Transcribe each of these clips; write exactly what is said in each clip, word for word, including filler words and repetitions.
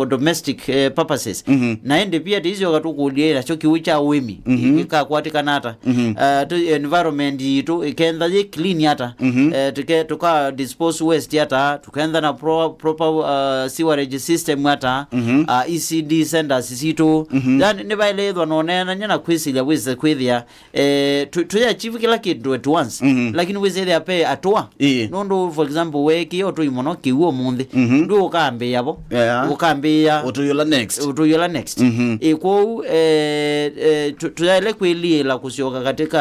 for domestic eh, purposes. Mhm. Na ĩndĩ pia tĩisyoka tũkũlye nakyo kĩw'ũ kya ũĩmi Mhm. kĩkakwatĩkana ata. Mhm. Eh, tũ- environment yitũ ĩkentha yĩ clean ata. Mhm. Eh, tũke- tũka dispose waste ata, tũkentha na pro, proper uh, sewerage system ata. Mhm. Uh, E C D centers sitũ. Mhm. Yani nĩvaĩle ĩthwa noneenany'a na kwĩsilya wĩse kwĩthĩa eh, tũ- tũyachieve kĩla kĩndũ at once. Mhm. Lakini wĩsĩthĩa pe atũa. Ĩĩ. Nũndũ for example weekĩe ũtũi mũno kĩw'ũ ũmũnthĩ. Mhm. Ndũ ũkambĩĩa vo. Yeah. Ũkambĩĩa Ũtũi ũla next. Ũtũi ũla next. Mhm. Ĩ kwoou eh, eh, tũ- tũyaĩle kwĩliĩla kũsyoka katika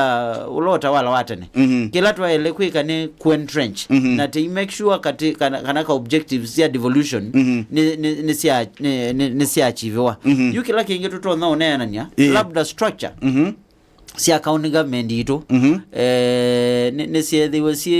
ũla ũtawala wa tene. Mhm. Kĩla twaĩle kwĩka nĩ kũentrench. Mhm. Na tĩ make sure kati, kana, kana ka objectives sya devolution Mhm. nĩ- nĩ- nĩ sya- nĩ- nĩ- nĩ syaachiviwa. Mhm. Yu kĩla kĩngĩ tũtonya ũneenany'a Ĩĩ. labda structure Mhm. sya county government itũ Mhm. eh, nĩ- nĩsyethĩwe syĩ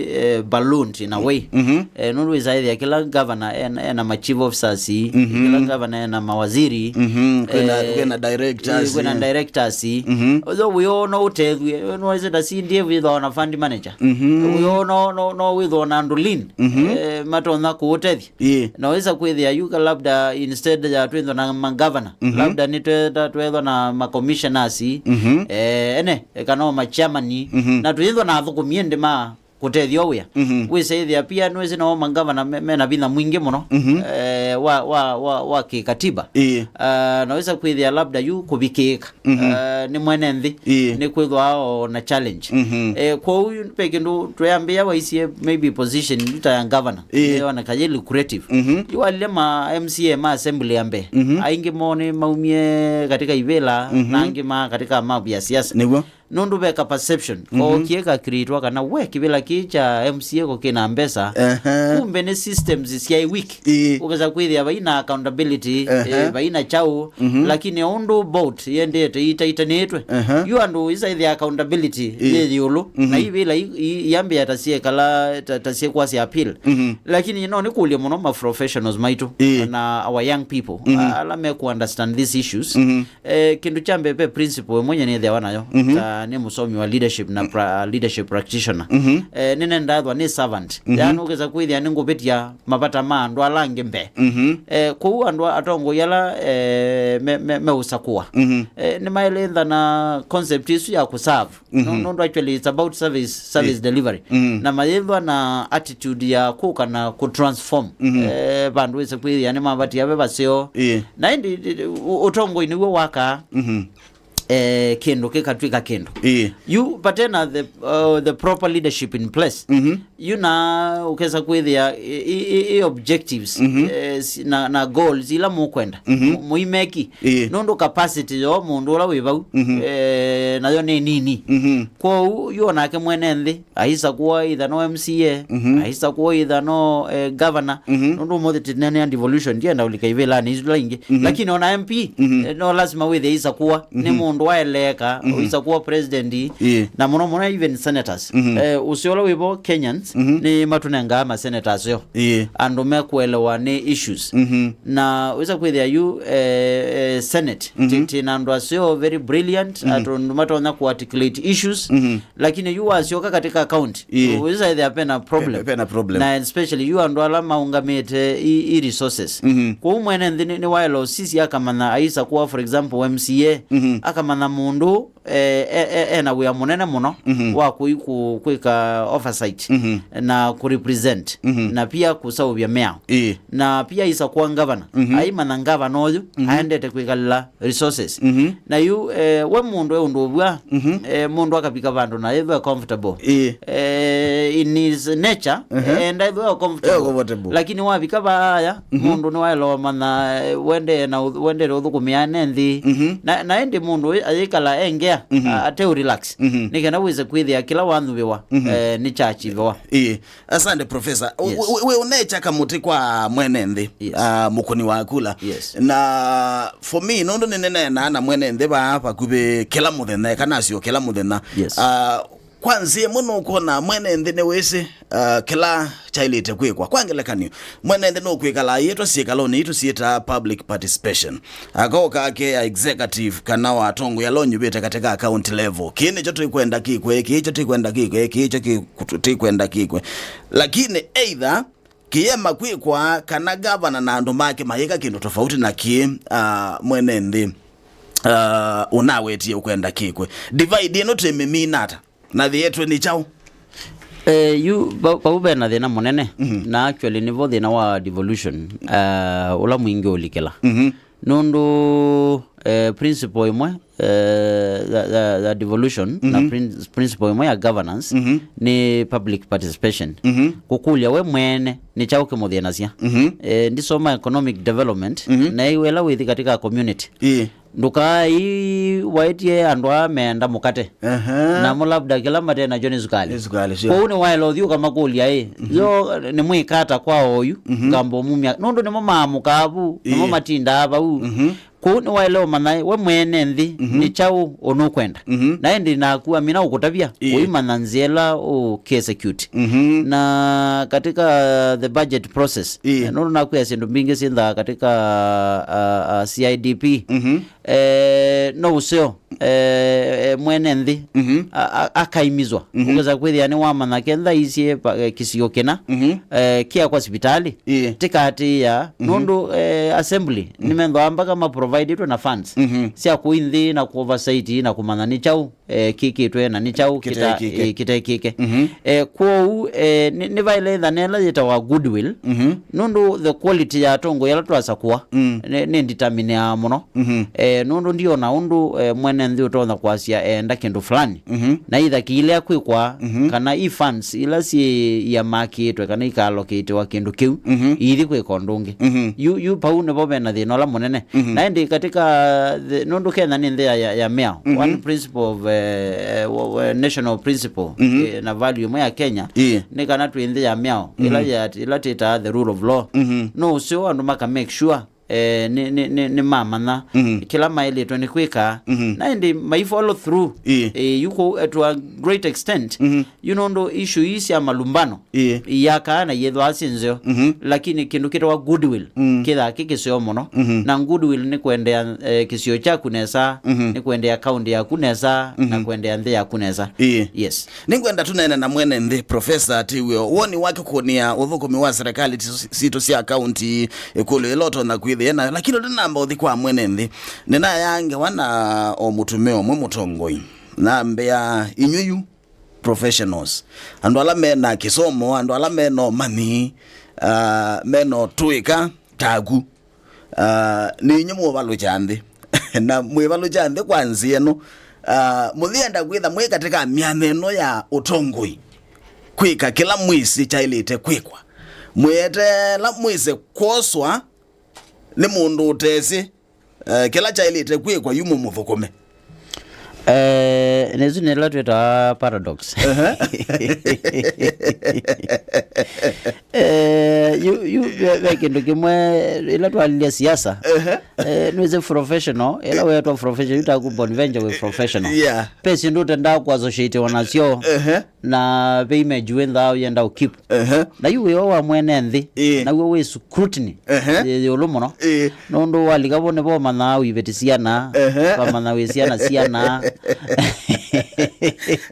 eh, ballooned in a way. Mhm. Eh, nũndũ wĩsaĩthĩa kĩla governor ena, ena ma chief officers Mhm. kĩla governor ena mawaziri Mhm. Kwĩna, eh, kwĩna directors, eh, kwĩna yeah. directors Mhm. Ũtho wĩona ũtethw'e nwaisĩta C D F ĩthwa na fund manager Mhm. Wĩona no, no wĩthwa na andũ lean Mhm. eh, matonya kũũtethya Ĩĩ. Na wĩsa kwĩthĩa yuka labda instead ya twĩthwa na magavana Mhm. labda nĩ twetha twethwa na macommissioners Mhm. eh, ene kana o machamani Mhm. Na twĩthwa na athũkũmi ĩndĩ ma kũtethya wĩa Mhm. Wĩsa ĩthĩa pia nĩwĩsĩ nao magavana me- mena vinya mwingĩ mũno Mhm. eh, wa, wa, wa, wa kĩkatiba Ĩĩ. Ah, na wĩsa kwĩthĩa labda yu kũvikĩĩka Mhm. eh, nĩ mwene nthĩ Ĩĩ. Nĩ kwĩthwa o na challenge Mhm. eh, kwoou yu- pe kĩndũ tweyambĩĩa waisie maybe position yu ta ya governor Ĩĩ. Yoneka yĩ lucrative Mhm. Yu walile ma M C A ma assembly ya mbee Mhm. Aingĩ moo nĩ maumie katika ivĩla Mhm. Na angĩ ma katika mavu ya siasa Nĩguo. Nũndũ veka perception Mhm. Ko kĩeka creatwa kana we kĩvĩla kĩĩ kya M C A ko kĩna mbesa Ehe. Kumbe nĩ systems syaĩ weak Ĩĩ. Ũkesa kwĩthĩa vaina accountability Ehe. Eh, vaina chao Mhm. Lakini ũndũ boat yendete itaitanĩtwe Ehe. Yu andũ isaithĩa accountability Ĩĩ. Yĩ yĩũlũ Mhm. Na ivĩla i- i- iambĩa ta syekala ta, ta syekwasya appeal Mhm. Lakini no nĩkũlye mũno ma professionals maitũ Ĩĩ. Na our young people Mhm. Ala me ku understand these issues Mhm. Eh, kĩndũ kya mbee ve principle ĩmwe nye nĩthĩawa nayo Mhm. Ta nĩ mũsomi wa leadership na pra, leadership practitioner Mhm. Eh, nĩnendathwa nĩ servant Mhm. Yani ũkesa kwĩthĩa nĩngũvĩtya mavata ma andũ ala angĩ mbee Mhm. Eh, kũu andũ atongoi ala eh, me- me- meũsakũa Mhm. Eh, nĩmaĩlĩntha na concept isu ya kũserve Mhm. No- nũndũ actually it's about service service Yeah. delivery Mhm. Na mayĩthwa na attitude ya kũka na kũtransform Mhm. Eh, vandũ wĩse kwĩthĩa nĩ mavatia ve vaseo Yeah. Na ĩndĩ ũ- ũtongoi nĩw'o wakaa Mhm. Eh, kĩndũ kĩkatw'ĩka kĩndũ Yeah. Yu patena the, uh, the proper leadership in place Mhm. Yu na ũkesa kwĩthĩa i- i- i- i objectives Mhm. Eh, si- na, na goals ila mũkwenda Mhm. Mu- mũimeki Yeah. Nũndũ capacity yo mũndũ ũla wĩ vau Mhm. Eh, nayo nĩ nini Mhm. Kwoou yu onake mwene nthĩ aisakũa either no M C A Mhm. Aisakũa either no eh, governor Mhm. Nũndũ ũmũthĩ tĩnenea devolution ndienda ũlika ivĩlanĩ isu ila ingĩ Mhm. Lakini ona M P Mhm. eh, no lasima wĩthĩa aisakũa nĩ Mhm. mũndũ waeleeka Mhm. Ũisakũa president Yeah. Na mũno mũno even senators Mhm. eh, ũseo ũla wĩvo Kenyans Mhm. Nĩ matũnengaa ma senators yo Yeah. Andũ mekuelewa nĩ issues Mhm. Na wĩsa kwĩthĩa yu eh, eh, senate Mhm. Tĩ- tĩna andũ aseo very brilliant Mhm. Andũ matonya ku articulate issues Mhm. Lakini yu wasyoka katika county Yeah. Wĩsa ĩthĩa pena problem Pe- pena problem. Na especially yu andũ ala maũngamĩte i, i resources Mhm. Kwoou mwene nthĩ nĩ- nĩwaĩla ũsisi akamanya aisakũa for example M C A Mhm. Akamanya mũndũ eh, e- e- ena wĩa mũnene mũno Mhm. Wa kũi kũ- kwĩka oversight Mhm. Na kũrepresent Mhm. Na pia kũsaũvya mĩao Ĩĩ. Na pia aisakũa ngavana Mhm. Aimanya ngavana ũyũ Mhm. Aendete kwĩkalĩla resources Mhm. Na yu eh, we mũndũ e ũndũ ũvw'a Mhm. eh, mũndũ akavika vandũ na ĩthwe comfortable Ĩĩ. eh, in his nature Ehe. Enda ĩthwe comfortable Eo comfortable. Lakini wavika vaaya Mhm. Mũndũ nĩwaĩla ũmanya eh, wendee na ũth- wendete ũthũkũmĩa ne nthĩ Mhm. Na, na ĩndĩ mũndũ ũyũ ayĩkala engea Mhm. a- ate ũrelax Mhm. Nĩ kana wĩse kwĩthĩa kĩla wanyuvĩwa Mhm. eh, nĩ kyachiviwa Ĩĩ. Asante, Professor. U- Yes. u- we unecha kamũtĩ kwa mwene nthĩ, Yes. ah, mũkũni wa kula. Yes. Na for me, nũndũ nĩneneenaa na mwene nthĩ vaa vakuvĩ kĩla mũthenya, kana asio kĩla mũthenya. Yes. Ah, kwa nzĩa ĩmwe nũkwona mwene nthĩ nĩwĩsĩ, ah, kĩla kyaĩlĩte kwĩkwa. Kwa ngelekany'o, mwene nthĩ nũkwĩkala ayĩtwa syĩkalonĩ itũ syĩtaa public participation. Akoka ake ya executive kana wa atongoi ala ũnyuvĩte katika county level. Kĩĩ nĩkyo tũikwenda kĩkwe, kĩĩ kyo tũikwenda kĩkwe, kĩĩ kyo kĩ- tũikwenda kĩkwe. Lakini either Kĩyĩema kwĩkwa kana gavana na andũ make mayĩka kĩndũ tofauti na kĩĩ, ah, mwene nthĩ, ah, ũnawetie ũkwenda kĩkwe. Divide ĩno twĩmĩmina ata? Na thĩ yetwe nĩ kyaũ? Eh, yu, vau vau ve na thĩna mũnene. Mhm. Na actually nĩvo thĩna wa devolution, ah, ũla mwingĩ ũlikĩla. Mhm. Nũndũ, eh, principle ĩmwe, eh, ya, ya, ya devolution na Mhm. prin-, principle ĩmwe ya governance Mhm. nĩ public participation. Mhm. Kũkũlya we mwene nĩ kyaũ kĩmũthĩnasya. Mhm. Eh, ndisoma economic development, Mhm. na ĩwela wĩthi katika community. Ĩĩ. Ndũkai waĩtie andũ aa meenda mũkate. Aha. Namo labda kĩla mate nakyo nĩ sukali. Nĩ sukali, sure. Kwoou nĩwaĩla ũthiĩ ũkamakũlya ĩ, Mhm. yo nĩ mwĩkata kwa oyu, Mhm. ngamba ũmumya. Nũndũ nĩmo maamũkaa vu, nĩmo Ĩĩ. matindaa vau. Mhm. Kwoou nĩwaĩle ũmanya we mwene nthĩ, Mhm. nĩ kyaũ ũnũkwenda. Mhm. Na ĩndĩ naku amina ũkũtavya, Ĩĩ. ũimanya nzĩa ĩla ũkĩexecute. Mhm. Na katika the budget process, Ĩĩ. eh, nũndũ nakwĩa syĩndũ mbingĩ syĩnthaa katika, ah, ah, C I D P. Mhm. Eh, no ũseo, eh, eh, mwene nthĩ, Mhm. a- a- akaimizwa. Mhm. Ũkesa kwĩthĩa nĩ wamanya kentha isie pa- eh, kĩsio kĩna, Mhm. eh, kĩa kwa sipitali, Ĩĩ. tĩkatĩĩa, Mhm. nũndũ, eh, assembly, Mhm. nĩmenthwa mpaka maprovidĩtwe na funds Mhm. sya kũi nthĩ na kũoversight na kũmanya nĩ kyaũ, eh, kĩkĩtwe na nĩ kyaũ kĩta- Kĩtekĩke. eh, kĩtekĩke. Mhm. Eh, kwoou, eh, nĩ nĩ vaĩle ĩthana ĩla yĩtawa goodwill, Mhm. nũndũ the quality ya atongoi ala twasakũa Mm. nĩ nĩ determineaa mũno. Mhm. Eh, nũndũ ndiona ũndũ, eh, mwene nthĩ ũtonya kwasya eenda kĩndũ fulani. Mhm. Na either kĩilea kwĩkwa, Mhm. kana i funds ila syĩ iamakĩtwe kana ikaalokĩtĩwa kĩndũ kĩu, Mhm. iithi kwĩka ũndũ ũngĩ. Mhm. Yu, yu pau nĩvo vena thĩna ũla mũnene. Mhm. Na ĩndĩ katika the, nũndũ Kenya nĩ nthĩ ya, ya, ya mĩao. Mhm. One principle of, eh, eh, wa- wa- national principle, Mhm. eh, na value ĩmwe ya Kenya, Ĩĩ. nĩ kana twĩ nthĩ ya mĩao, ĩla Mhm. ya- ĩla twĩtaa the rule of law. Mhm. No ũseo andũ maka make sure, eh, nĩ, nĩ, nĩ, nĩ mamanya Mhm. kĩla maĩlĩtwe nĩ kwĩka. Mhm. Na ĩndĩ mai follow through. Ĩĩ. Eh, yu kũu, eh, to a great extent, Mhm. yu nũndũ issue ii sya malumbano Ĩĩ. iyakaa na yĩthwaa syĩ nzeo, Mhm. lakini kĩndũ kĩtawa goodwill Mm. kĩthaa kĩ kĩseo mũno. Mhm. Na goodwill nĩ kũendea, eh, kĩsio kyaku nesa, Mhm. nĩ kũendea kaunti yaku nesa, na Mhm. kũendea nthĩ yaku nesa. Ĩĩ. Yes. Nĩngwenda tũneene na mwene nthĩ, Professor Tiw'o, woni wake kũnĩa ũthũkũmi wa serikali ti- sitũ sya kaunti, ĩkũlyo ĩla ũtonya kwĩthĩa nayo, lakini ũndũ namba ũthi kwa mwene nthĩ, nĩnaya ngewa na o mũtumĩa ũmwe mũtongoi, nambĩa inyw'ĩ yu professionals, andũ ala mena kĩsomo, andũ ala mena ũmanyi, ah, mena ũtũĩka taku, ah, nĩ inyw'ĩ mũvalũkya nthĩ. Na mwĩvalũkya nthĩ kwa nzĩa ĩno, ah, mũyĩenda kwĩtha mwĩ katĩ ka myanya ĩno ya ũtongoi, kwĩka kĩla mwĩsĩ kyaĩlĩte kwĩkwa, mwĩeteela mwĩse kwoswa nĩ mũndũ ũtesĩ, eh, kĩla kyaĩlĩte kwĩkwa yu mũmũthũkũme. Eh, nĩsu nĩla twĩtaa paradox. Ehe. Eh, yu, yu, ve, ve kĩndũ kĩmwe, ĩla twalilya siasa, Ehe. eh, nĩwĩsĩ professional, ĩla wetwa professional, yu taku Bonaventure wĩ professional. Yeah. Pe syĩndũ ũtendaa kũassociatiwa nasyo, Ehe. na ve image wĩnthaa ũyenda ũkeep. Ehe. Na yu wĩo wa mwene nthĩ, Ĩĩ. naw'o wĩ scrutiny Ehe. yĩ ĩũlũ mũno. Ĩĩ. Nũndũ walika vo nĩvo ũmanyaa ũiveti syana, Ehe. vamanya wĩ syana syana.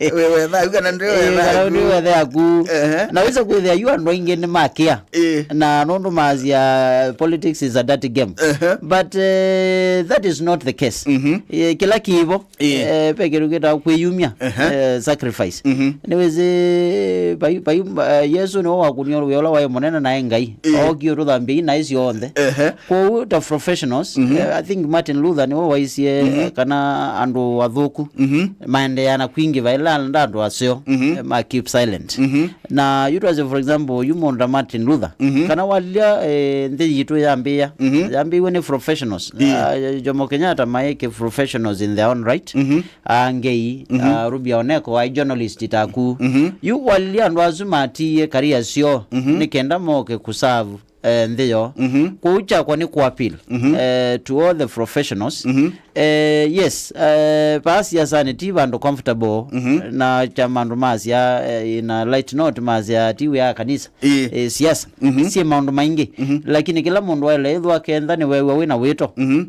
Wĩ wetha aku kana ndwĩ Ĩĩ, wetha kana aku. Ndwĩ wetha aku. Ehe. Na wĩsa kwĩthĩa yu andũ aingĩ nĩ makĩa. Ĩĩ. Na nũndũ maasya politics is a dirty game. Ehe. But, eh, that is not the case. Mhm. Eh, kĩla kĩvo, Ĩĩ. eh, ve kĩndũ kĩtawa kwĩyumya, Ehe. eh, sacrifice. Mhm. Nĩwĩsĩ, vai, vai, eh, Yesũ nĩwe wakunie wĩa ũla waĩ mũnene naĩ Ngai. Ĩĩ. Ookie ũtũthambia inaĩ syonthe. Ehe. Kwoou ta professionals, Mhm. eh, I think Martin Luther nĩwe waisie, Mhm. eh, kana andũ athũku Mhm. maendeea na kwingĩva ĩla nda andũ aseo, Mhm. eh, ma keep silent. Mhm. Na yu twasye, for example, yu mũndũ ta Martin Luther, Mhm. kana walilya, eh, nthĩ yitũ yambĩĩa, Mhm. yambĩiwe nĩ professionals. Ĩĩ. Ah, Jomo Kenyatta maĩ kĩ professionals in their own right. Mhm. Ah, Ngei, Mhm. ah, Ruby Oneko, aĩ journalist taku. Mhm. Yu walilya andũ asu matiie career syoo, Mhm. nĩ kenda moke kũserve, eh, nthĩ yoo. Mhm. Kwoou kyakwa nĩ kũappeal, Mhm. eh, to all the professionals. Mhm. Eh, yes, eh, vaa siasanĩ ti vandũ comfortable, Mhm. na kya mandũ masya, eh, in a light note masya ti wĩa wa kanisa. Ĩĩ. Eh, siasa. Mhm. Syĩ maũndũ maingĩ. Mhm. Lakini kĩla mũndũ waĩle ĩthwa kentha nĩweew'a wĩ na wĩto. Mhm.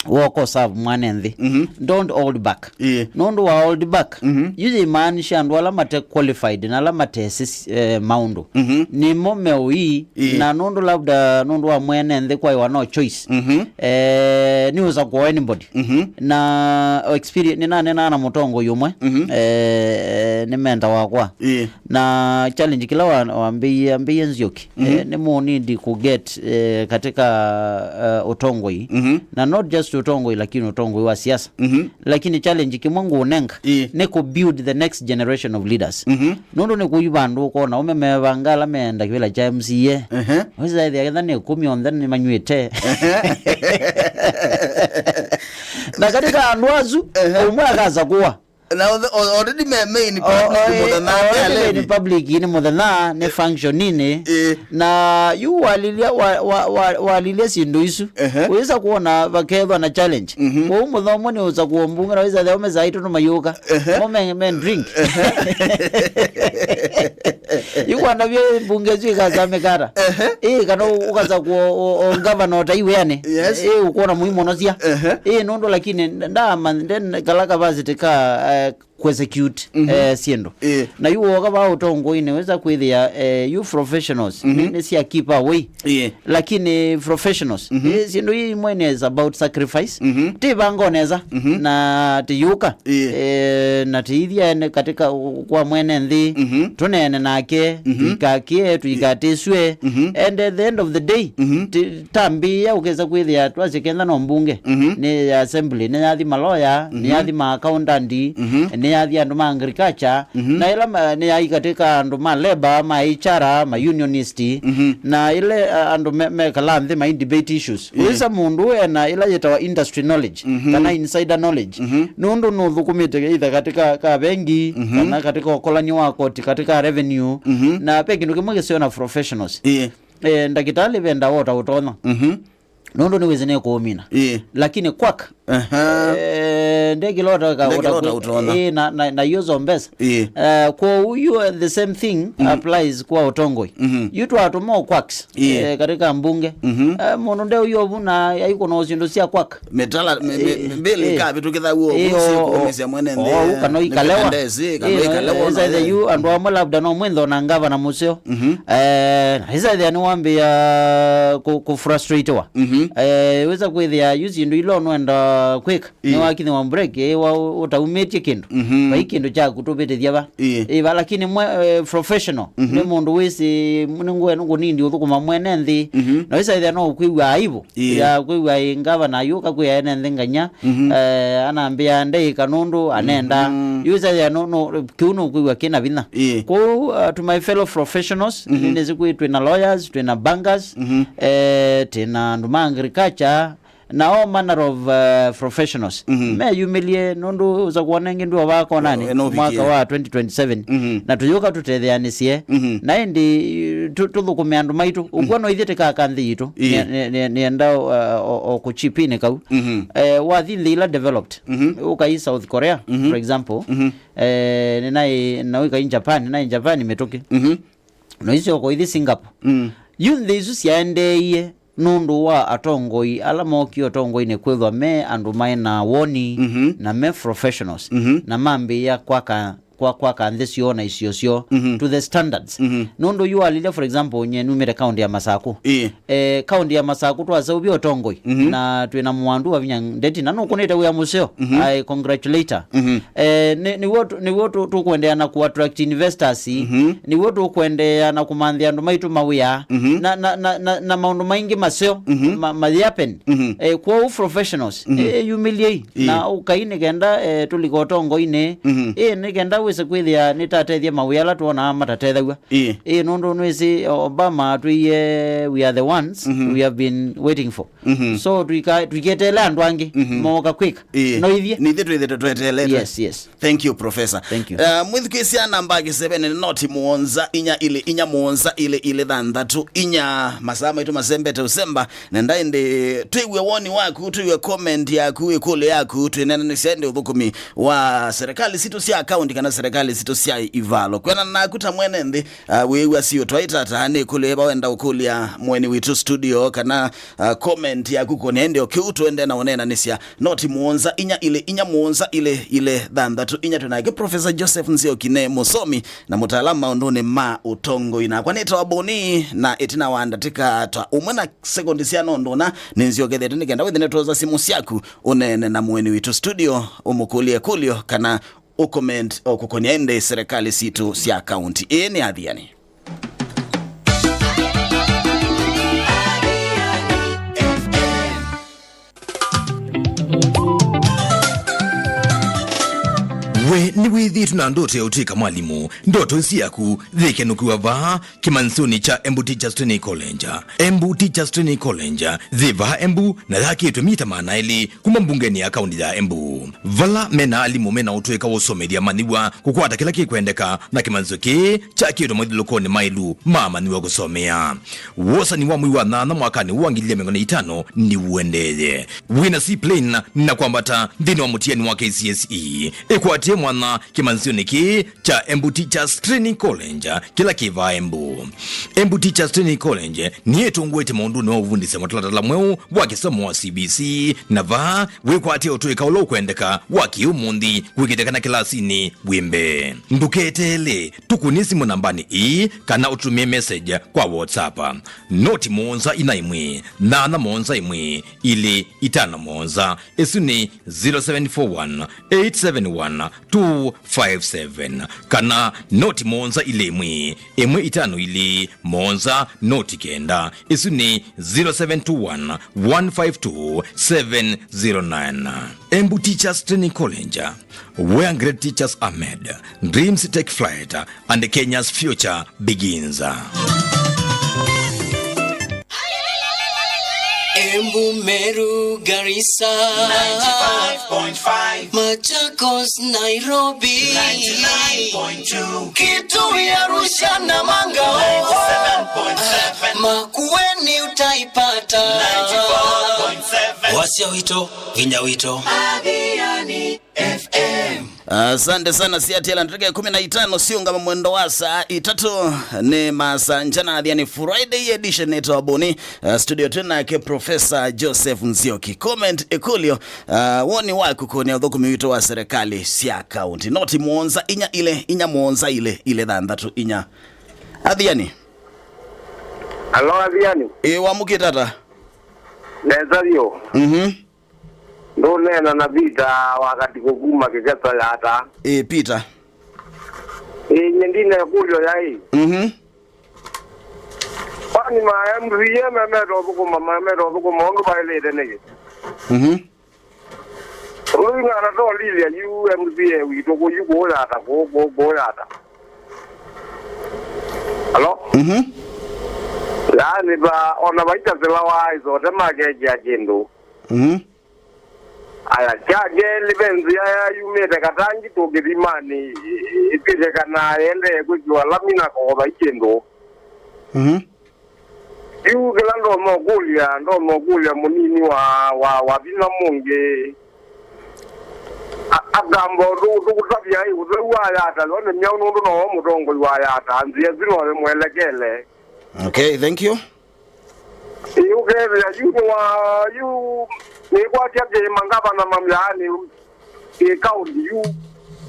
Woka ũserve mwana nthĩ. Mhm. Don't hold back. Ĩĩ. Nũndũ wa hold back, Mhm. yu yĩmaanisha andũ ala mate qualified na ala matesĩ, eh, maũndũ. Mhm. Nĩmo meũi, Ĩĩ. na nũndũ labda, nũndũ wa mwene nthĩ kwaĩwa no choice. Mhm. Eh, nĩ ũsakũa anybody. Mhm. Na experience, nĩnanenaa na mũtongoi ũmwe. Mhm. Eh, nĩ mentor wakwa. Ĩĩ. Na challenge kĩla wa- wambĩie, ambĩie Nzioki, Mhm. eh, nĩ mũnindi ku get, eh, katika, eh, ũtongoi. Mhm. Na not just ũtongoi, lakini ũtongoi wa siasa. Mhm. Lakini challenge kĩmwe ngũnenga Ĩĩ. nĩ ku build the next generation of leaders. Mhm. Nũndũ nĩ kũi vandũ ũkona ũme mevanga ala meenda kĩvĩla kya M C A. Ehe. Wĩsaĩthĩa ketha nĩ kũmi onthe nĩ manywĩte. Na katika andũ asu, Ehe. ũmwe akasakũa. Na othe- o- already me main O- public o- mũthenya o- already already. Main public nĩ mũthenya, nĩ function-inĩ. Ĩĩ. Na yu walilya, wa- wa- wa- walilya syĩndũ isu. Ehe. Wĩsa kuona vakethwa na challenge. Mhm. Kwoou mũthomo nĩ ũsakũo mbunge na wĩsa theo mesa aitũ nũmayũka. Ehe. Mo me- me drink. Yu kwanda vye mbunge isu ikasamĩkata. Ehe. Ĩĩ, kana ũkasakũo o- o ngavana ũtaiwĩanĩ. Yes. Ĩĩ, ũkuona mũimonosia. Ehe. Ĩĩ, nũndũ lakini ndama- nde- kala capacity ka, eh, kuexecute, Mhm. eh, syĩndũ. Ĩĩ. Na yu woka va ũtongoinĩ wĩsa kwĩthĩa, eh, you professionals, Mhm. nĩ- nĩ sya keep away. Ĩĩ. Lakini professionals, Mhm. eh, syĩndũ ii imwe nĩ is about sacrifice. Mhm. Tĩvanga nesa, Mhm. na tĩyũka. Ĩĩ. Eh, na tĩithia ene katika u- kwa mwene nthĩ, Mhm. tũneene nake, Mhm. tũikakĩe, tũikatĩsw'e. Mhm. And at the end of the day, Mhm. ti- tambĩĩa ũkesa kwĩthĩa twasye kenda no mbunge, Mhm. nĩ ya assembly, nĩ yathi maloya, nĩ Mhm. yathi ma accountant, Mhm. nĩ yathi andũ ma agriculture, Mhm. na ĩla ma- nĩ yai katika andũ ma labor, ma H R, ma unionist, Mhm. na ĩla, uh, andũ me- mekala nthĩ mai debate issues. Yeah. Ũisa mũndũ ena ĩla yĩtawa industry knowledge, Mhm. kana insider knowledge. Mhm. Nũndũ nũthũkũmĩte either katika ka bengi, Mhm. kana katika ũkolani wa koti, katika revenue, Mhm. na pe kĩndũ kĩmwe kĩseo na professionals. Yeah. Eh, ndakĩtalĩ venda wota ũtonya. Mhm. Nũndũ nĩwĩsĩ nĩkũũmina. Ĩĩ. Lakini kwak, Aha. eh, ndekĩlota ka- Ndekĩlota ũtaku- ũtonya. Eh, na, na, na iyo zombesa. Ĩĩ. Eh, kwoou you, the same thing Mhm. applies kwa ũtongoi. Mhm. Yu twatũma o quacks, Ĩĩ. eh, katika mbunge. Mhm. Eh, mũndũ nde ũyo vuna aikũna syĩndũ sya quack. Mĩtala, mĩ- mĩ- Ĩĩ. Mĩmbĩlĩ Ĩĩ. Ĩkavĩtũkĩtha w'o Ĩĩ, ũsĩ o- kũũmĩsya mwene nthĩ. Ou kana ũikalewa. Ĩĩ, na ĩsaĩthya yu andũ amwe labda no mwĩnthona ngavana mũseo. Mhm. Eh, na ĩsaĩthya nĩwambĩĩa kũ- kũfrustratewa. Mhm. Eh, wĩsa kwĩthĩa yu syĩndũ ila ũnwenda kwĩka, Ĩĩ. nĩwakinyĩwa break, ĩĩ, wa- ũtaumĩtye kĩndũ. Mhm. Vai kĩndũ kyaku tũvĩtĩthya va. Ĩĩ. Ĩĩ, va, lakini mwe- eh, professional, Mhm. nĩ mũndũ wĩsĩ, nĩ ngũe nĩ kũnindi ũthũkũma mwene nthĩ. Mhm. Na wĩsaĩthya no ũkwĩw'a aibu Ĩĩ. ya kwĩw'a ĩ ngavana ayũka kwĩ aene nthĩ nganya, Mhm. eh, anambĩa ndeĩka nũndũ anenda. Mhm. Yu wĩsaĩthya no- no- kĩu nũkwĩw'a kĩna vinya. Ĩĩ. Kwoou, uh, to my fellow professionals, Mhm. nĩnĩsĩ kwĩ twĩna lawyers, twĩna bankers, Mhm. eh, twĩna andũ ma agriculture, na all manner of, uh, professionals. Mhm. Meyumĩlye nũndũ ũsa kuona ĩngĩ ndwovaa konani Eh, no mwaka vikie. Wa twenty twenty-seven. Mhm. Na tũyũka tũtetheanĩsye. Mhm. Na ĩndĩ tu- tũthũkũme andũ maitũ. Ũkw'a no ithyĩ tĩkaka nthĩ yitũ. Ĩĩ. Nĩ- nĩ- nĩ- nĩenda, uh, o- o kũchipinĩ kau. Mhm. Eh, wathi nthĩ ila developed. Mhm. Ũkai South Korea, Mhm. for example. Mhm. Eh, nĩnaĩ na ũikai Japan, nĩnaĩ Japan mĩtũkĩ. Mhm. No icio ũkaithi Singapore. Mm. Yu nthĩ isu syaendeeie nũndũ wa atongoi ala mokie ũtongoinĩ kwĩthwa me andũ maĩ na woni Mhm. na me professionals Mhm. na mambĩĩa kwaka, kwa, kwaka nthĩ syoo na isio syoo Mhm. to the standards. Mhm. Nũndũ yu walilya, for example, nye numĩte kaunti ya Masaku. Ĩĩ. Eh, kaunti ya Masaku twaseũvya ũtongoi Mhm. na twĩna mũwandu wa vinya ndeti na nũkũnĩte wĩa mũseo. Mhm. I congratulate her. Mhm. Eh, nĩ- nĩw'o tũ- nĩw'o tũ- tũkwendeea na ku attract investors. Mhm. Nĩw'o tũkwendeea na kũmanthĩa andũ maitũ mawĩa. Mhm. Na, na, na, na, na maũndũ maingĩ maseo Mhm. ma- mayapen. Mhm. Eh, kwoou professionals, Mhm. eh, yumĩlyei. Ĩĩ. Na ũkai nĩ kenda, eh, tũlika ũtongoinĩ. Mhm. Ĩĩ, nĩ kenda wĩse kwĩthĩa nĩtatethya mawĩa ala twonaa matatethaw'a. Ĩĩ. Ĩĩ, nũndũ nĩwĩsĩ Obama atwĩie, "We are the ones Mhm. we have been waiting for." Mhm. So, twika- twiketeele andũ angĩ Mhm. mooka kwĩka. Ĩĩ. No ithyĩ? Nĩ ithyĩ twĩthĩtwe tweteelete. Yes, yes. Thank you, Professor. Thank you. Uh, mwĩthukĩĩsya namba kĩseveni noti mũonza inya ilĩ inya mũonza ilĩ ilĩ thanthatũ inya. Masaa maitũ masembete ũsemba, na ndaĩ ndĩ twĩw'e woni waku, twĩw'e comment yaku, ĩkũlyo yaku, twĩnenanĩsya ĩndĩ ũthũkũmi wa serikali sitũ sya kaunti kana serikali sitũ sya ivalo. Kwĩanana naku ta mwene nthĩ, uh, wĩw'a siũ twaitata nĩ kũlĩ ĩva wenda ũkũlya mũeni witũ studio kana, uh, comment yaku kũnĩ ĩndĩ o kĩu tũende na ũneenanĩsya noti mũonza inya ilĩ inya mũonza ilĩ ilĩ thanthatũ inya. Twĩ nake Professor Joseph Nzioki, nĩ mũsomi na mũtaalamu maũndũnĩ ma ũtongoi. Nakwa nĩtawa Boni, na ĩtina wa ndatĩka ta ũmwe na sekondi sya nondũ ũna, nĩnzyokethete nĩ kenda wĩthĩe nĩtwosa simũ syaku, ũneene na mũeni witũ studio, ũmũkũlye ĩkũlyo kana ũcomment o kũkony'a ĩndĩ serikali sitũ sya kaunti. Ĩĩ nĩ Athiani. We nĩwĩthĩĩtwe na ndoto ya ũtw'ĩka mwalimũ? Ndoto ĩsu yaku yĩkenũkĩw'a vaa kĩmanyĩsyonĩ kya Embu Teachers Training College. Embu Teachers Training College yĩ vaa Embu na yakĩtwe mita maana elĩ kuma mbungenĩ ya kaunti ya Embu, vala mena alimũ mena ũtw'ĩka wa ũsomethya amanyĩw'a kũkwata kĩla kĩkwendeka na kĩmanyĩsyo kĩĩ kyakĩtwe mathyũlũlũkonĩ maĩlu ma amanyĩw'a kũsomea. Wosani wa mwei wa nyanya mwakanĩ ũũ wa ngili ilĩ na mĩongo ĩlĩ na itano nĩũendeeye. Wĩna C plain na kwambata nthĩnĩ wa mũtiani wa K C S E, ĩkwatĩe mwanya kĩmanyĩsyonĩ kĩĩ kya Embu Teachers Training College, kĩla kĩ vaa Embu. Embu Teachers Training College nĩyĩtũngũĩte maũndũnĩ ma ũvundĩsya mũtalatala mweũ wa kĩsomo wa C B C, na vaa wĩkwatĩe ũtw'ĩka ũla ũkwendeka wa kĩũmũnthĩ kũĩkĩĩthya kana kĩlasinĩ wĩ mbee. Ndũketeele, tũkũnĩe simũ nambanĩ ĩĩ kana ũtũtũmĩe message kwa WhatsApp. Noti mũonza ina ĩmwe, nyanya mũonza ĩmwe, ilĩ itano mũonza. Ĩsu nĩ zero seven four one, eight seven one, two five seven, kana noti mũonza ilĩ ĩmwe, ĩmwe itano ilĩ, mũonza, noti kenda. Ĩsu nĩ zero seven two one, one five two, seven zero nine. Embu Teachers Training College, where great teachers are made, dreams take flight, and Kenya's future begins. Embu, Meru, Garissa, ninety-five point five, Machakos, Nairobi, ninety-nine point two, Kitui, Arusha, Namanga, ninety-seven point seven, Makueni utaipata, ninety-four point seven, wasya witũ, vinya witũ. Athiani F M. Asante sana, siatiela ndatĩka ikũmi na itano siũngama mwendo wa saa itatũ. Nĩ Masanja na Athiani Friday edition, nĩtawa Boni. Uh, studio twĩ nake Professor Joseph Nzioki. Comment, ĩkũlyo, uh, woni waku kũnĩ ũthũkũmi witũ wa serikali sya kaunti. Noti mũonza inya ilĩ inya mũonza ilĩ ilĩ thanthatũ inya. Athiani. Alo, Athiani. Ĩ, wamũkĩte ata? Nesa vyũ. Mhm. Ndũneena na Peter wa Katikũ kuma Kĩkesa Yata. Ĩ, Peter. Ĩ, nye ndine kũlyo yaĩ. Mhm. Kwani ma M C A me metothũkũma, ma metothũkũma ũndũ vaĩlĩte nĩkĩ? Mhm. Ũndũ ing'ana tolilya yu M C A witũ kũyu kũũ Yata, kũũ, kũũ, kũũ Yata. Alo? Mhm. Yaani va, ona vaitasĩla wa isote makekĩa kĩndũ. Mhm. Aya, kya kelĩ ve nzĩa ya yumĩte Katangi tũkĩthimanĩ, ĩ-, ĩ-, ĩtw'ĩke kana ĩendee kwĩkĩwa lami na kova ikĩndũ. Mhm. Yu kĩla ndomokũlya, ndomokũlya mũnini wa, wa, wa vinya mũngĩ. A-, akamba ũndũ tũkũtavya ĩ, ũtheu wa Yata, yo nĩ myaũ nũndũ nowe mũtongoi wa Yata, nzĩa ĩsu nowe mwelekele. Okay, thank you. Ĩ, ũkethĩa yu nĩ wa, yu nĩkwatya kĩ mangavana ma myaanĩ kĩ kaunti yu.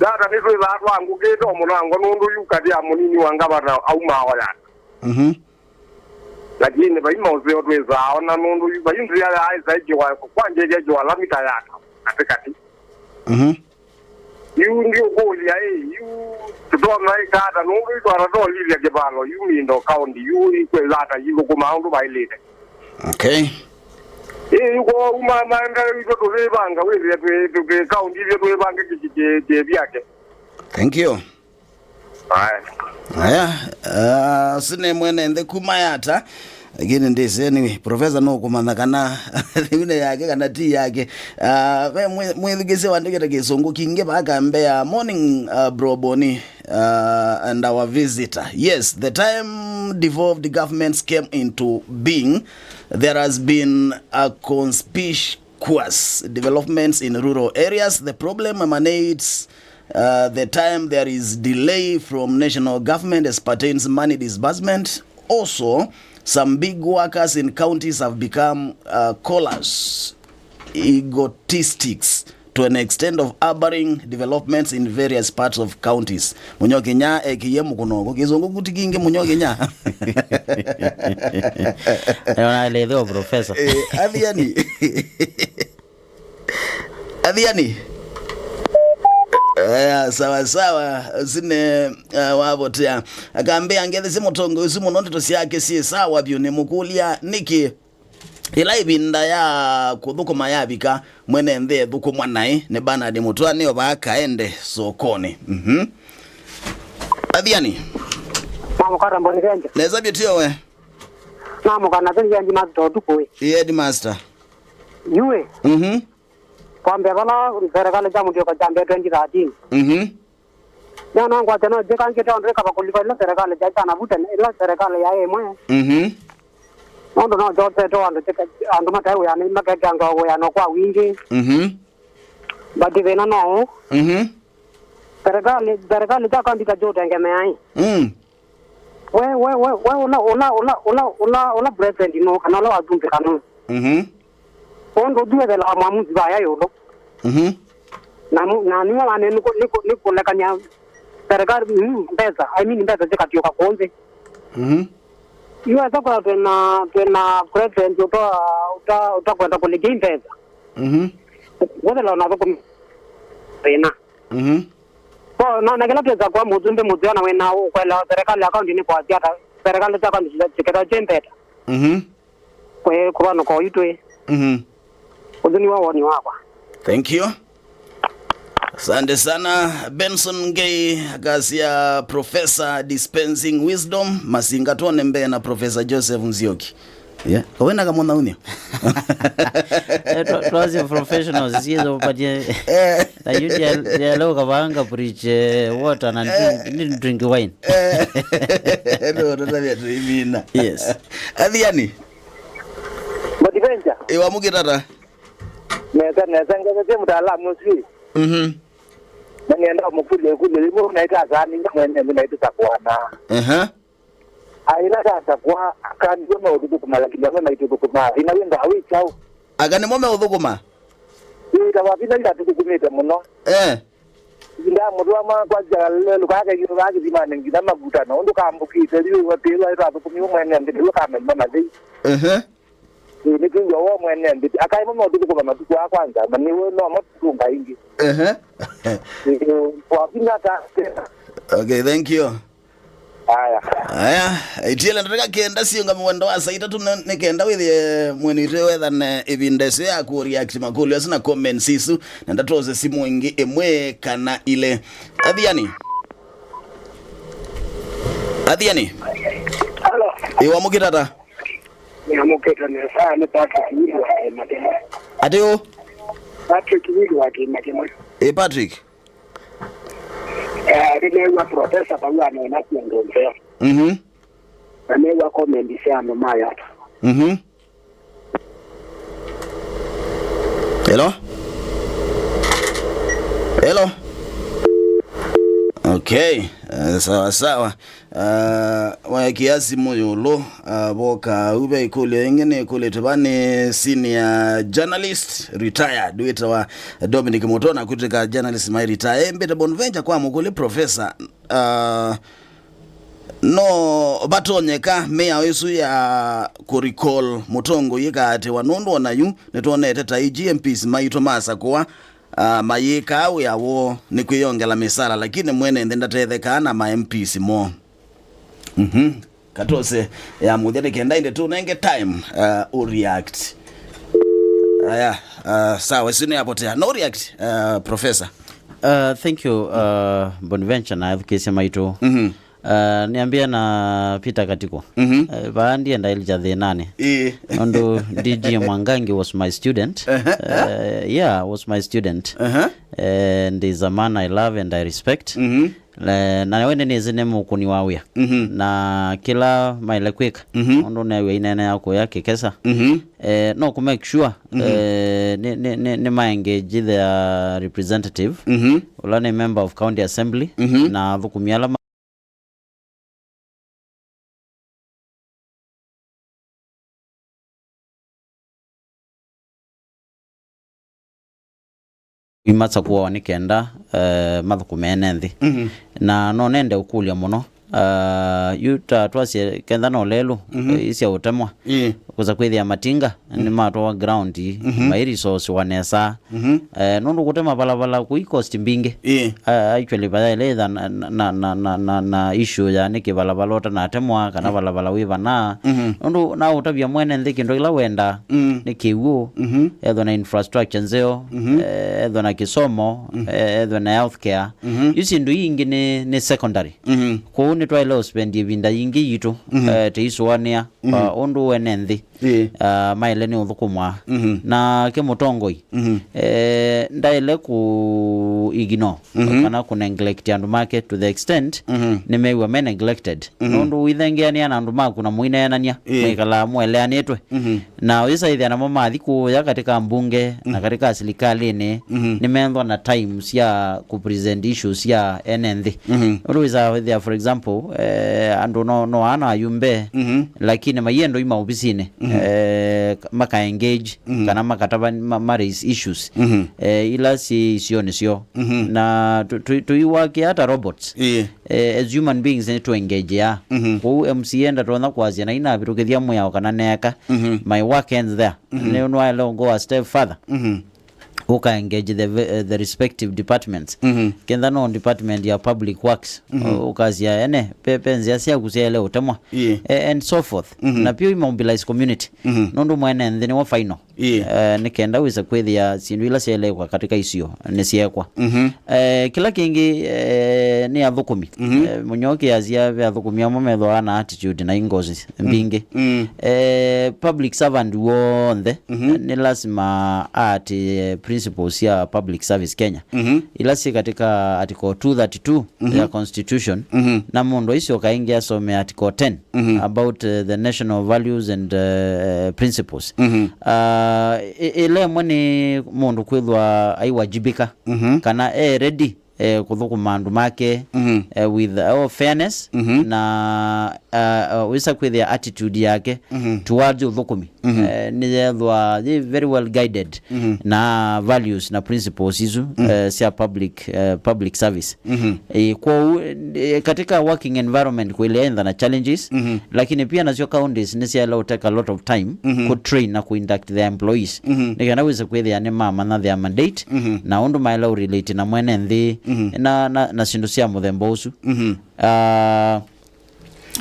Yata nĩtwĩthaa twangũkĩte o mũnango nũndũ yu katĩ ya mũnini wa ngavana aumaa o Yata. Mhm. Lakini vai maũseo twĩsaa ona nũndũ yu vai nzĩa yaaĩsa ĩkĩwa kwanja ĩkekĩwa lami ta Yata katĩkatĩ. Mhm. Yu ndiũkũlya ĩ, yu tũtonya ĩka ata nũndũ itwata tolilya kĩvalo yu Mindo County yu ikwĩsa ata yithũkũmaa ũndũ vaĩlĩte. Okay. Ĩ, yu kwoou ma-, maendeeo itũ tũvĩvanga wĩthĩe twĩ, twĩ, twĩ kaunti ithyĩ twĩvange kĩ, kĩ, kĩ, kĩ vyake. Thank you. Aya. Aya, uh, sine mwene nthĩ kuma Yata. Lakini ndĩsĩ, anyway, professor no kũmanya kana yu nĩ yake kana ti yake. Uh, ve mwĩ-, mwĩthukĩĩsya wandĩkĩte kĩsũngũ kingĩ vaa kambea, "Morning, uh, bro Boni, uh, and our visitor. Yes, the time devolved governments came into being, there has been a conspicuous developments in rural areas. The problem emanates Uh, the time there is delay from national government as pertains money disbursement. Also, some big workers in counties have become, uh, collars, egotistics to an extent of hampering developments in various parts of counties. Mũnyokinya ekĩie mũkũnoko. Kĩsũngũ kuti kingĩ Mũnyokinya. Ona letheo professor. Eh, Athiani. Athiani. Aya, sawa sawa, sine, uh, wavotea. Akambĩa ngethesye mũtongoi ũsu mũno, ndeto syake syĩ sawa vyũ. Nĩmũkũlya nĩkĩ ĩla ĩvinda ya kũthũkũma yavika, mwene nthĩ ethũkũmwa naĩ nĩ Bernard Mũtũa, nĩo vaa kaende sokonĩ. Mhm. Athiani. Namũkata Mboni Venja. Nesa vyũ tio we. Namũkana Venja ndi master ũtukũ ĩ. Ĩ headmaster. Yue. Mhm. Kwambĩa vala serikali kya mũthiũko kyambĩe twenty thirteen. Mhm. Nĩona ngwatya no njĩkangĩte ũndũ ĩkava kũliko ila serikali kya kyanavu tene, ila serikali ya ĩmwe. Mhm. Nũndũ no kyosete andũ kĩka-, andũ mataĩ wĩanĩ, makekanga wĩano kwa wingĩ. Mhm. But thĩna no ũũ. Mhm. Serikali, serikali kya kaunti ta kyũtengemeaĩ. Mm. We, we, we, we, ũla, ũla, ũla, ũla, ũla, ũla president nũ, kana ũla watumbĩka nũ? Mhm. Ũndũ ũthuethela mwamuzi vaya ĩũlũ. Mhm. Na mu-, na niwe wane nĩ kũ-, nĩ kũ-, nĩ kũlekany'a serikali, mm, mbesa, I mean, mbesa sikatiũka kũnzĩ. Mhm. Iweza kwa twĩna, twĩna president ũta, ũta, ũtakwenda kũlĩkya mbesa. Mhm. Wethela ũnathũkũmi thĩna. Mhm. Ko, na, na kĩla twĩsa kwa mũsumbĩ mũseo na wĩna ũkwelewa serikali ya kaunti nĩ kwasya ata, serikali sya kaunti sikethwa syĩ mbeta. Mhm. Kwe kũvanũka oyu twĩ. Mhm. Ũsu nĩw'o woni wakwa. Thank you. Asante sana. Benson Ngei akasya, Professor Dispensing Wisdom, masinga twone mbee na Professor Joseph Nzioki. Yeah. Kawena kamona unio. Eh, twa-, twasye professionals, sizo patie. Eh. Na yu dia, dia leo kavanga preach, eh, water na drink, ni drink wine. Eh. Ndo tata vya tuimina. Yes. Athiani. Mativenja. Iwa mukitata. Nesa, nesa, ngeze mũtaalamu ũsu. Mhm. Na nĩenda mũkũlye, kũlye, ĩmwe naita asani, mwene, naita sakwana. Aha. Aila sasa kwa, akandiwe maũndũ kũkũma, lakini amwe maitũ kũkũma. Ina wenda wĩ chao. Aka nĩmo meũthũkũma? Ĩĩ, ta wavina ila tũkũkũmĩte mũno. Eh. Nda mũndũ ama kwa jala lelo kake kĩndũ kake thimane nginya maguta na ũndũ kambũkĩte rĩu watĩwa ĩtwa thũkũmiwe mwene nthĩ nĩwe kamema mathei. Ehe. Ĩĩ, nĩtwĩw'a wo mwene nthĩ. Akaĩ mo maũndũ kũkũma matukũ a kwanza, na nĩwe no mo tũtunga ingĩ. Ehe. Ĩĩ, kwa vinya ta. Okay, thank you. Aya. Aya, itiele ndataka kenda siunga mwendo wa saa itatu na, nĩ kenda wĩthĩe mwene witũ wethane ĩvinda ĩsu ya kũreact makũlyo asu na comments isu, na ndatose simu ingĩ ĩmwe kana ilĩ. Athiani. Athiani. Hello. Iwa mukitata. Nĩamũkĩte nesa, nĩ Patrick Wili wa Kĩmakĩma. Ati ũ? Patrick Wili wa Kĩmakĩma. Ĩ Patrick. Eh, nĩneew'a professor vau anena syĩndũ nzeo. Mhm. Na neew'a comment sya andũ mayata. Mhm. Hello? Hello? Okay, eh, sawa sawa. Ah, waekia simu yũlũ, ah, voka au ve ĩkũlyo ĩngĩ nĩkũlĩtwe va nĩ senior journalist retired wĩtawa Dominic Muto, na kwĩtĩka journalist mai retire. Mbĩte Bonventure kwa mũkũlĩ professor, ah, no vatonyeka mĩao ĩsu ya kũrecall mũtongoi ĩkaatĩwa, nũndũ ona yu nĩtwonete ta iji M Ps maitũ masakũa, ah, mayĩkaa wĩa woo nĩ kwĩyongela mĩsala, lakini mwene nthĩ ndatethekaa na ma M Ps moo. Mhm. Katose ya mũthya nĩ kenda ĩndĩ tũnenge time, uh, ũreact. Aya, uh, sawa, ĩsu nĩ yapotea. No react, uh, professor. Uh, thank you, uh, Bonventure na athukĩĩsya maitũ. Mhm. Uh, nĩambie na Peter Katiko. Mhm. Uh, vaa ndienda ilija thĩnanĩ. Ĩĩ. Nũndũ D G Mwangangi was my student. Aha. Uh, yeah, was my student. Aha. And is a man I love and I respect. Mhm. Eh, na wene nĩsĩ nĩ mũkũni wa wĩa. Mhm. Na kĩla maĩle kwĩka, Mhm. ũndũ neew'a inene ya kũya kĩkesa, Mhm. eh, no kũ make sure, Mhm. eh, nĩ, nĩ, nĩ, nĩ ma engage their representative, Mhm. ũla nĩ member of county assembly, Mhm. na athũkũmi ala ma- imasakuawa nĩ kenda, eh, mathũkũme ene nthĩ. Mhm. Na no nende ũkũlya mũno, ah, yu ta twasye kenda no lelũ, Mhm. eh, isya ũtemwa. Ĩĩ. Kũsa kwĩthĩa matinga, Mhm. nĩ matwawa ground, Mhm. mairisosewa nesa. Mhm. Eh, nũndũ kũtema valavala kũi cost mbingĩ. Ĩĩ. Ah, actually, vayaĩle ĩtha na, na, na, na, na, na issue ya nĩkĩ valavala ũtanatemwa, kana Ĩĩ. valavala wĩ vana. Mhm. Nũndũ na ũtavya mwene nthĩ kĩndũ kĩla wendaa, Mm. nĩ kĩw'ũ, Mhm. ethwe na infrastructure nzeo, Mhm. eh, ethwe na kĩsomo, Mhm. eh, ethwe na healthcare. Mhm. Yu syĩndũ ii ingĩ nĩ, nĩ secondary. Mhm. Kwoou nĩtwaĩle ũspend ĩvinda yingĩ yitũ, Mhm. eh, tĩisũanĩa, Mhm. uh, ũndũ wene nthĩ, Ĩĩ. uh, maĩle nĩ ũthũkũmwa. Mhm. Na kĩmũtongoi, Mhm. eh, ndaĩle kũ ignore, Mhm. kana kũ neglect andũ make to the extent Mhm. nĩmew'a me neglected. Mhm. Nũndũ withengeanĩa na andũ maku na mũineenany'a, Ĩĩ. mwĩkalaa mũeleanĩtwe. Mhm. Na ũyĩsaĩthĩa namo mathi kũũya katika mbunge na Mhm. katika silikalĩnĩ, Mhm. nĩmenthwa na time sya kũpresent issues sya ene nthĩ. Mhm. Ũndũ wĩsaa kwĩthĩa, for example, eh, andũ no, no ana ayumbe, Mhm. lakini maiendoi maovisinĩ, Mhm. eh, maka engage, Mhm. kana makatava ma, ma raise issues, Mhm. eh, ila syĩ isionĩ syoo. Mhm. Na tu, tu, tũiwakĩa ta robots. Ĩĩ. Eh, as human beings nĩ tũ engage ya. Mhm. Kwoou M C A ndatonya kwasya na inavĩtũkĩthya mwĩao kana neeka. Mhm. My work ends there. Mhm. Nĩ nwaĩle go a step further. Mhm. Ũka engage the ve-, eh, the respective departments. Mhm. Kenda no department ya public works, Mhm. o-, ũkasya ene, pe, pe nzĩa syaku syaĩle ũtemwa. Ĩĩ. Eh, and so forth. Mhm. Na pia mobilize community. Mhm. Nũndũ mwene nthĩ nĩwe final. Ĩĩ. Eh, nĩ kenda wĩsa kwĩthĩa syĩndũ ila syaĩle kwa katika isio nĩsyekwa. Mhm. Eh, kĩla kĩngĩ, eh, nĩ athũkũmi. Mhm. Eh, mũnyoki asya ve athũkũmi amwe methĩawa na attitude na ingozi mbingĩ. Mm. Eh, public servant w'onthe, Mhm. nĩ lasima aatĩĩe principles sya Public Service Kenya, Mhm. ila syĩ katika article two thirty-two Mhm. ya constitution, Mhm. na mũndũ aisyoka ĩngĩ asome article ten Mhm. about, uh, the national values and, uh, principles. Mhm. Uh, ĩ-, ĩla ĩmwe nĩ mũndũ kwĩthwa aiwajibika, Mhm. kana e ready eh, kũthũkũma andũ make, Mhm. eh, with all fairness, Mhm. na, uh, uh, wĩsa kwĩthĩa attitude yake Mhm. towards ũthũkũmi. Mhm. Eh, nĩyethwa yĩ very well guided Mhm. na values na principles isu, Mhm. eh, sya public, eh, public service. Mhm. Eh, kwoou, eh, katika working environment kwĩlea ĩntha na challenges, Mhm. lakini pia nasyo counties nĩsyaĩle ũteka a lot of time Mhm. kũ train na kũ induct their employees. Mhm. Nĩ kana wĩse kwĩthĩa nĩ mamanya their mandate Mhm. na ũndũ maĩle ũrelate na mwene nthĩ Mhm. na, na, na syĩndũ sya mũthemba ũsu. Mhm. Ah,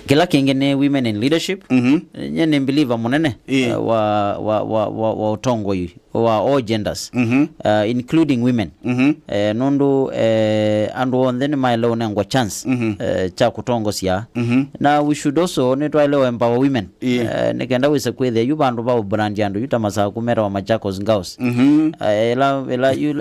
kĩla kĩngĩ nĩ women in leadership. Mhm. Nye nĩ believer mũnene Ĩĩ. eh, wa, wa, wa, wa, wa ũtongoi wa all genders, Mhm. uh, including women. Mhm. Eh, nũndũ, eh, andũ onthe nĩmaĩle ũnengwa chance, Mhm. eh, kya kũtongosya. Mhm. Na we should also, nĩtwaĩle empower women. Ĩĩ. Eh, nĩ kenda wĩse kwĩthĩa yu vandũ va ũbrandi andũ yu ta Masaku metawa Machakos Girls. Mhm. Eh, ĩla, ĩla, yu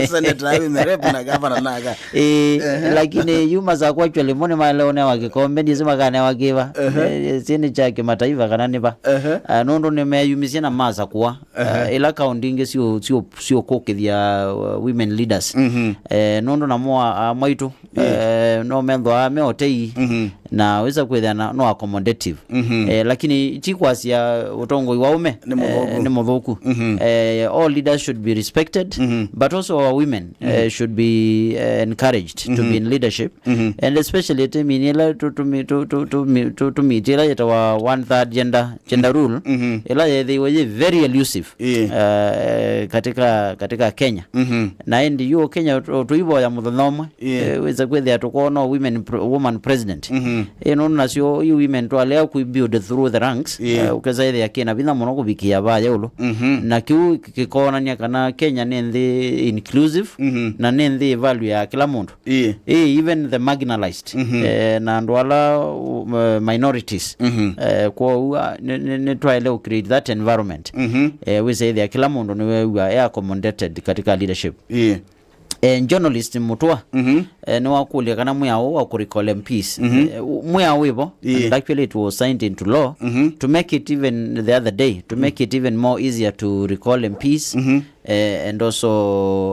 Senator awe merep na gavana naka. Eh, Ehe. lakini yu Masaku actually mo nĩmaĩle ũnewa kĩkombe, ndĩsĩ makanewa kĩva. Ehe. Eh, syĩ nĩ kya kĩmataiva kana nĩva. Ehe. Ah, nũndũ nĩmeyumisye na masakũa. Ehe. Eh, ĩla kaũndĩ ingĩ siũ-, siũ-, siũkũkĩthya, uh, women leaders. Mhm. Eh, nũndũ namo a, a mwaitũ, Yeah. eh, no methwa me ũtei, Mhm. na wĩsa kwĩthĩa na, no accommodative. Mhm. Eh, lakini ti kwasya ũtongoi wa ũme, Nĩ mũthũku. eh, nĩ mũthũku. Mhm. Eh, all leaders should be respected, Mhm. but also our women, Mhm. eh, should be, eh, encouraged to Mhm. be in leadership. Mhm. And especially tĩmini ĩla tũ-, tũmi-, tũ-, tũ-, tũmi-, tũ-, tũmiti ĩla yĩtawa one third gender, gender rule, Mhm. ĩla yethĩiwe yĩ very elusive, Ĩĩ. eh, katika, katika Kenya. Mhm. Na ĩndĩ yu Kenya tũ-, tũivoya mũthenya ũmwe, Ĩĩ. eh, wĩse kwĩthĩa tũkoona women pr-, woman president. Mhm. Ĩ nũndũ nasyo yu women twalea kũi build through the ranks, Ĩĩ. eh, ũkesa ĩthĩa kĩna vinya mũno kũvikĩa vaya ĩũlũ. Mhm. Na kĩu kĩkoonany'a kana Kenya nĩ nthĩ inclusive, Mhm. na nĩ nthĩ ĩ value ya kĩla mũndũ. Ĩĩ. Ĩĩ, even the marginalized, Mhm. eh, na andũ ala, uh, minorities. Mhm. Eh, kwoou, ah, nĩ, nĩ, nĩtwaĩle ũ create that environment. Mhm. Eh, wĩsethĩa kĩla mũndũ nĩwew'a e accommodated katika leadership. Ĩĩ. Eh, journalist Mũtũa, Mhm. eh, nĩwakũlya kana mwĩao wa kũ recall M Ps. Mhm. Eh, u-, mwĩao wĩvo, ĩĩ, and actually it was signed into law, mhm, to make it even the other day, to make it even more easier to recall M Ps, mhm, eh, and also,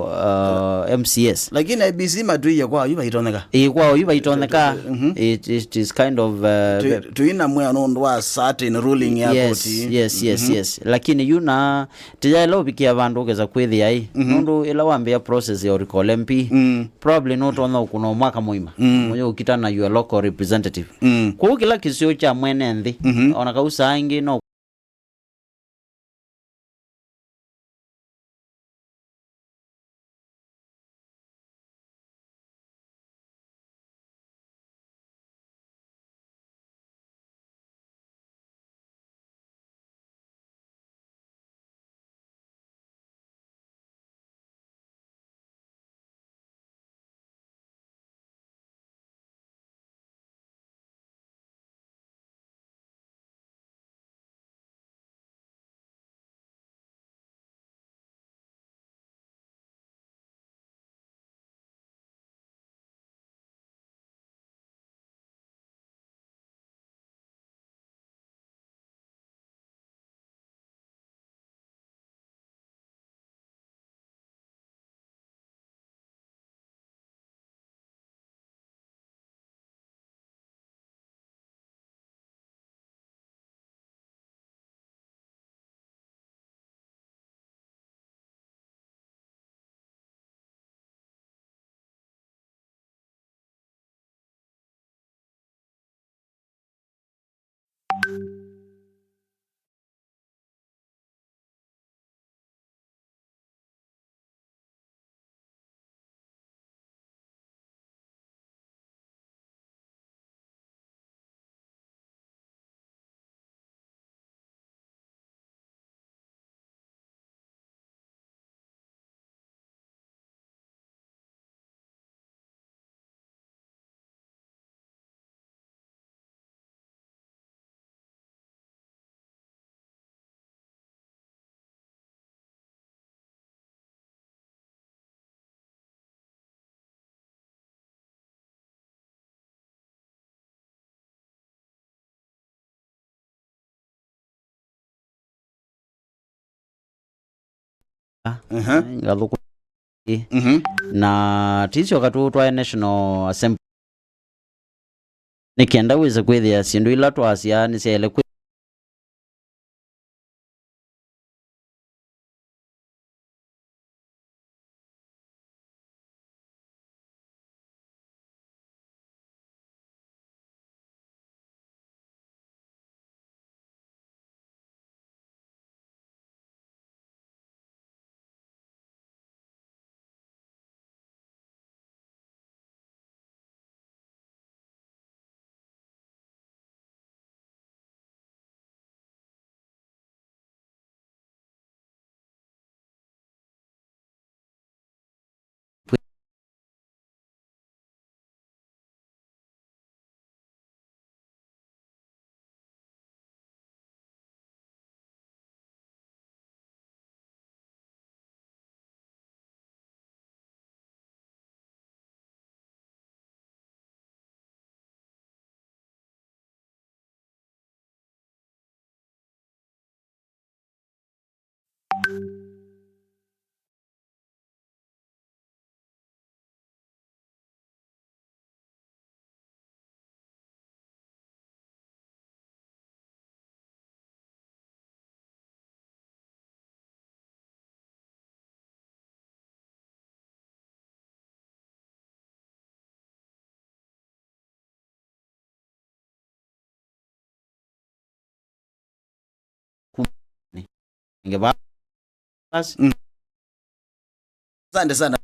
uh, M C As. Lakini I E B C matwĩie kwa oyu vaitonyeka. Ĩĩ, kwa oyu vaitonyeka. Mhm. It, it is kind of, uh, tũ-, tũina mwĩao nũndũ wa certain ruling ya, yes, koti. Yes, yes, mhm, yes. Lakini yu na tĩyaĩla ũvikĩa vandũ ũkesa kwĩthĩa ĩ, mhm, nũndũ ĩla wambĩĩa process ya recall M P, mm, probably nũtonya ũkũna mwaka mũima, mm, mũyũkita na your local representative. Mm. Kwoou kĩla kĩsio kya mwene nthĩ, mhm, ona kau saa ingĩ no Aha. Ngathũkũ-, mhm, na tisyoka tũtwae National Assembly. Nĩ kenda wĩse kwĩthĩa syĩndũ ila twasya nĩsyaĩle kwĩ- Nge ba-, basi. Mm. Asante sana.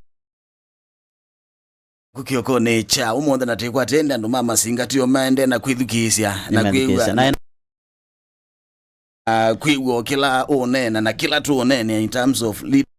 Kũkĩokonĩ kya ũmũnthĩ na tĩkwatĩende andũ ma masinga tio maende na kwĩthukĩĩsya na kwĩw'a. Nĩmethukĩĩsya. Na, na kwĩw'a o kĩla ũũneena na kĩla tũũneenea in terms of lead-